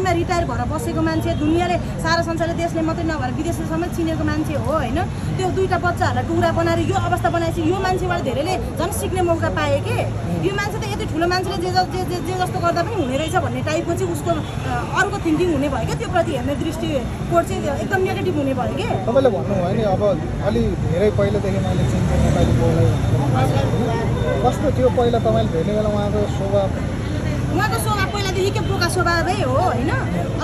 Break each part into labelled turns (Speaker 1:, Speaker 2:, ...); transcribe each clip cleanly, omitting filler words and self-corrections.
Speaker 1: डिस्ट्रिक्टमा रिटायर भएर बसेको मान्छे, दुनियाँले सारा संसारले देशले मात्रै नभएर विदेशले समेत चिनेको मान्छे हो होइन। त्यो दुईटा बच्चाहरूलाई टुक्रा बनाएर यो अवस्था बनाएपछि यो मान्छेबाट धेरैले झन् सिक्ने मौका पाए के। यो मान्छे त यति ठुलो मान्छेले जे जस्तो गर्दा पनि हुने रहेछ भन्ने टाइपको चाहिँ उसको अर्को थिङ्किङ हुने भयो क्या। त्यो प्रति हेर्ने दृष्टिकोण चाहिँ एकदम नेगेटिभ हुने भयो कि।
Speaker 2: तपाईँले भन्नुभयो नि अब अलि धेरै पहिलादेखि मैले चिन्थेँ नेपाली बोल्दै कस्तो थियो पहिला तपाईँले भेट्ने बेला उहाँको स्वभाव
Speaker 1: पहिलादेखि के बोका स्वभावै हो होइन।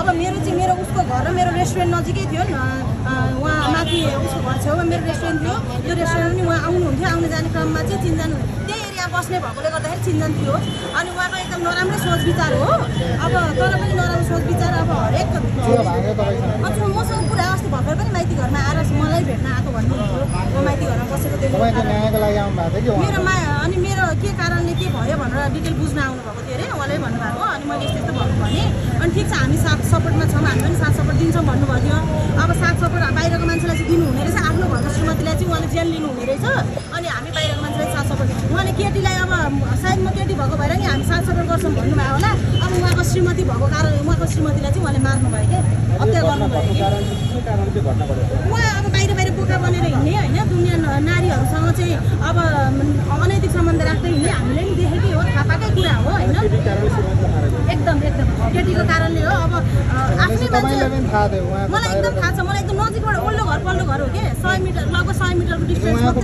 Speaker 1: अब मेरो उसको घर र मेरो रेस्टुरेन्ट नजिकै थियो नि, उहाँ माथि उसको घर छेउमा मेरो रेस्टुरेन्ट थियो। त्यो रेस्टुरेन्ट पनि उहाँ आउनुहुन्थ्यो, आउने जाने क्रममा चाहिँ चिनजान त्यही एरिया बस्ने भएकोले गर्दाखेरि चिनजान थियो। अनि उहाँको एकदम नराम्रै सोच विचार हो। अब तर पनि नराम्रो सोच विचार अब हरेक मसँग पुरा अस्ति भर्खर पनि माइती घरमा आएर मलाई भेट्न आएको भन्नुहुन्थ्यो। म माइती घरमा बसेको देखेँ मेरोमा। अनि मेरो के कारणले के भयो भनेर डिटेल बुझ्न आउनुभएको थियो अरे उहाँले भन्नुभएको। अनि मैले यस्तो भएको भने अनि ठिक छ हामी साथ सपोर्टमा छौँ, हामी पनि साथ सपोर्ट दिन्छौँ भन्नुभएको थियो। अब साथ सपोर्ट बाहिरको मान्छेलाई चाहिँ दिनुहुने रहेछ, आफ्नो घरको श्रीमतीलाई चाहिँ उहाँले जेल लिनुहुने रहेछ। अनि हामी बाहिरको मान्छेलाई साथ सपोर्ट दिन्छौँ। उहाँले केटीलाई अब सायद म केटी भएको भएर नि हामी साथ सपोर्ट गर्छौँ भन्नुभयो होला। अब उहाँको श्रीमती भएको कारण उहाँको श्रीमतीलाई चाहिँ उहाँले मार्नुभयो कि हत्या गर्नुभयो कि। उहाँ अब बाहिर बोका बनेर हिँड्ने होइन, दुनियाँ नारीहरूसँग चाहिँ अब अनैतिक सम्बन्ध राख्दै हिँड्ने हामीले पनि देखेकै हो, थाहा पाएकै कुरा हो होइन। एकदम केटीको कारणले हो। अब आफ्नै मान्छे मलाई एकदम थाहा छ, मलाई एकदम नजिकबाट ओल्लो घर पल्लो घर हो कि 100 मिटर लगभग 100 मिटरको डिस्टेन्स मात्रै।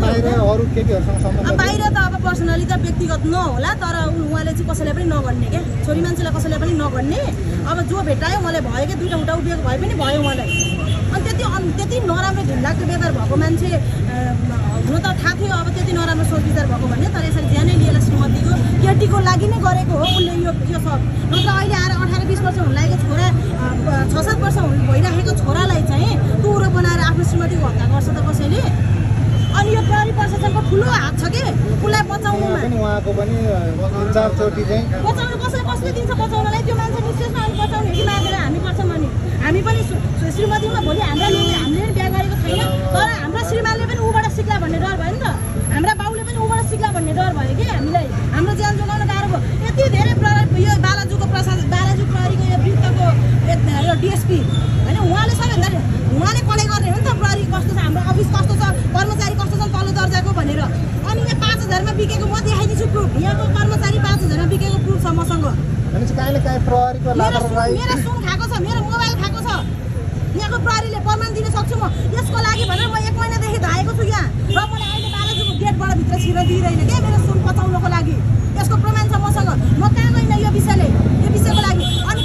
Speaker 1: बाहिर त अब पर्सनली त व्यक्तिगत नहोला, तर उहाँले चाहिँ कसैलाई पनि नगर्ने क्या, छोरी मान्छेलाई कसैलाई पनि नगर्ने। अब जो भेटायो उहाँले भयो कि दुईवटा उठा उठेको भए पनि भयो उहाँलाई। अनि त्यति नराम्रो घिनलाग्दो व्यवहार भएको मान्छे हुनु त थाहा थियो। अब त्यति नराम्रो सोच विचार भएको भन्ने, तर यसरी ज्यानै लिएर श्रीमतीको केटीको लागि नै गरेको हो उसले यो सब। नत्र अहिले आएर 18-20 वर्ष हुन लागेको छोरा 6-7 वर्ष भइराखेको छोरालाई चाहिँ टुरो बनाएर आफ्नो श्रीमतीको हत्या गर्छ त कसैले। अनि यो प्रहरी प्रशासनको ठुलो हात छ कि उसलाई बचाउनुमा।
Speaker 2: उहाँको पनि 3-4 चोटि चाहिँ
Speaker 1: बचाउनु कसले दिन्छ बचाउनलाई? त्यो मान्छे निश्चय अनि बचाउने कि मागेर हामी गर्छौँ भने हामी पनि श्रीमतीमा भोलि हामीले पनि बिहा गरेको छैन, तर हाम्रा श्रीमानले पनि ऊबाट सिक्ला भन्ने डर भयो नि त। हाम्रा बाउले पनि ऊबाट सिक्ला भन्ने डर भयो कि हामीलाई। हाम्रो ज्यान जोगाउन गाह्रो भयो। यति धेरै यो बालाजु प्रहरीको यो वृत्तको यो डिएसपी होइन, उहाँले कले गर्ने हो नि त प्रहरी कस्तो छ, हाम्रो अफिस कस्तो छ, कर्मचारी कस्तो छ तल्लो दर्जाको भनेर। अनि यहाँ 5,000मा बिकेको म देखाइदिन्छु प्रुफ। यहाँको कर्मचारी 5,000मा बिकेको प्रुफ छ मसँग। मेरो सुन खाएको छ, मेरो मोबाइल खाएको छ। यहाँको प्रहरीले प्रमाण दिन सक्छु म। यसको लागि भनेर म 1 महिनादेखि धाएको छु यहाँ, र मलाई अहिले बालाजुको गेटबाट भित्र छिर्न दिइँदैन क्या मेरो सुन बचाउनको लागि। यसको प्रमाण छ मसँग। म कहाँ गइनँ यो विषयको लागि। अनि